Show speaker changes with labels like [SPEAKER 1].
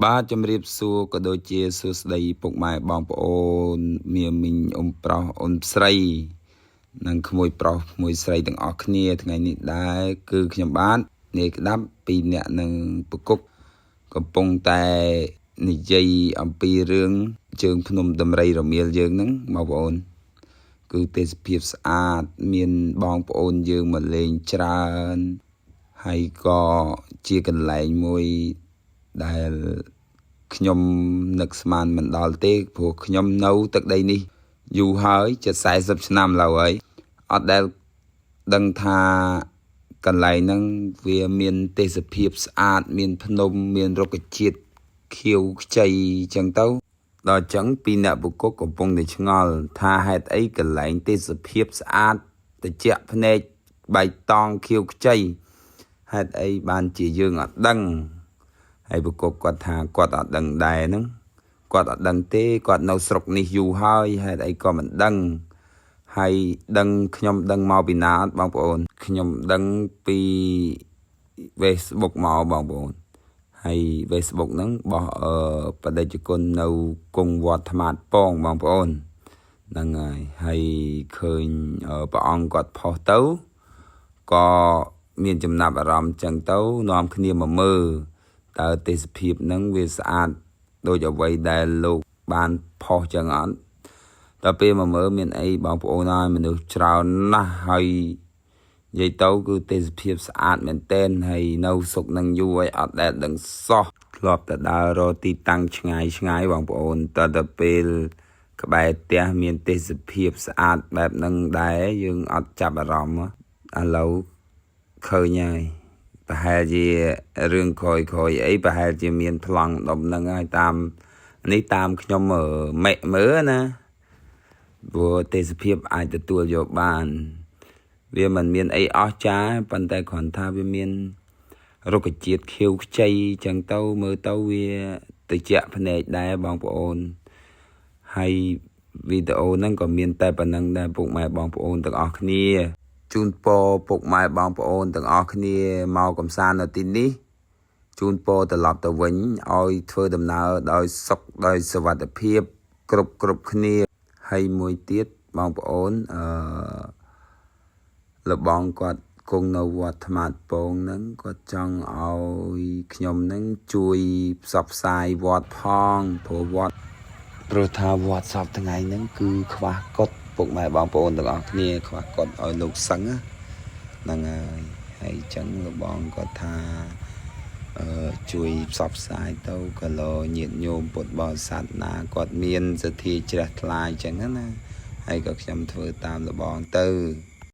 [SPEAKER 1] បាទជំរាបសួរក៏ដូចជាសួស្តីពុកម៉ែបងប្អូនមាមីងអ៊ំប្រុសអ៊ុនស្រី និងក្មួយប្រុសក្មួយស្រីទាំងអស់គ្នាថ្ងៃនេះដែរគឺខ្ញុំបាទនាយក្តាប់ពីរអ្នកនឹងប្រគុកកំពុងតែនិយាយអំពីរឿងជើងភ្នំដំរីរមៀលយើងហ្នឹងបងប្អូន គឺទេសភាពស្អាតមានបងប្អូនយើងមកលេងច្រើនហើយក៏ជាកន្លែងមួយដែលខ្ញុំនឹកស្មានមិនដល់ទេព្រោះខ្ញុំនៅទឹកដីនេះយូរហើយជិត40ឆ្នាំឡើយហើយអត់ដែលដឹងថាកន្លែងហ្នឹងវាមានទេសភាពស្អាតមានភ្នំមានរុក្ខជាតិខៀវខ្ចីចឹងទៅ ដល់ចឹងពីអ្នកបុកកំពុងតែឆ្ងល់ថាហេតុអីកន្លែងទេសភាពស្អាតតិចភ្នែកបៃតងខៀវខ្ចីហេតុអីបានជាយើងអត់ដឹងហើយបុកគាត់ថាគាត់អត់ដឹងដែរហ្នឹងគាត់អត់ដឹងទេគាត់នៅស្រុកនេះយូរហើយហេតុអីក៏មិនដឹងហើយដឹងខ្ញុំដឹងមកពីណាអត់បងប្អូនខ្ញុំដឹងពី Facebook មកបងប្អូន ហើយ Facebook ហ្នឹងបោះអឺបដិជគុណនៅគង់វត្តថ្មាតពងបងប្អូនហ្នឹងហើយហើយឃើញព្រះអង្គគាត់ផុសទៅក៏មានចំណាប់អារម្មណ៍ចឹងទៅនាំគ្នាមកមើលតើទេសភាពហ្នឹងវាស្អាតដូចអ្វីដែលលោកបានផុសចឹងអត់ដល់ពេលមកមើលមានអីបងប្អូនហើយមនុស្សច្រើនណាស់ហើយនិយាយទៅគឺទេសភាពស្អាតមែនទែនហើយនៅសុកនឹងយូរហើយអត់ដែលដឹងសោះធ្លាប់តែដើររកទីតាំងឆ្ងាយឆ្ងាយបងប្អូនតើទៅពេលក្បែរផ្ទះមានទេសភាពស្អាតបែបហ្នឹងដែរយើងអត់ចាប់អារម្មណ៍ឥឡូវឃើញហើយប្រហែលជារឿងក្រោយក្រោយអីប្រហែលជាមានប្លង់ដុំហ្នឹងហើយតាមនេះតាមខ្ញុំម៉ិមើលណាព្រោះទេសភាពអាចទទួលយកបាន វាមិនមានអីអស្ចារ្យប៉ុន្តែគ្រាន់ថាវាមានរុក្ខជាតិខៀវខ្ចីចឹងទៅមើលទៅវាតិចភ្នែកដែរបងប្អូនហើយវីដេអូហ្នឹងក៏មានតែប៉ុណ្្នឹងដែរពុកម៉ែបងប្អូនទាំងអស់គ្នាជូនពរពុកម៉ែបងប្អូនទាំងអស់គ្នាមកកំសាន្តនៅទីនេះជូនពរត្រឡប់ទៅវិញឲ្យធ្វើដំណើរដោយសុខដោយសុវត្ថិភាពគ្រប់គ្រប់គ្នាហើយមួយទៀតបងប្អូនអឺ លបងគាត់គង់នៅវត្តថ្មាតពងហ្នឹងគាត់ចង់ឲ្យខ្ញុំហ្នឹងជួយផ្សព្វផ្សាយវត្តផងព្រោះវត្តព្រោះថាវត្តសពថ្ងៃហ្នឹងគឺខ្វះកុដពុកម៉ែបងប្អូនទាំងអស់គ្នាខ្វះកុដឲ្យលោកសឹងហ្នឹងហើយហើយអញ្ចឹងលបងគាត់ថាអឺជួយផ្សព្វផ្សាយទៅក៏លោញាតញោមពុទ្ធបរិស័ទណាគាត់មានសទ្ធាជ្រះថ្លាអញ្ចឹងណាហើយក៏ខ្ញុំធ្វើតាមលបងទៅ។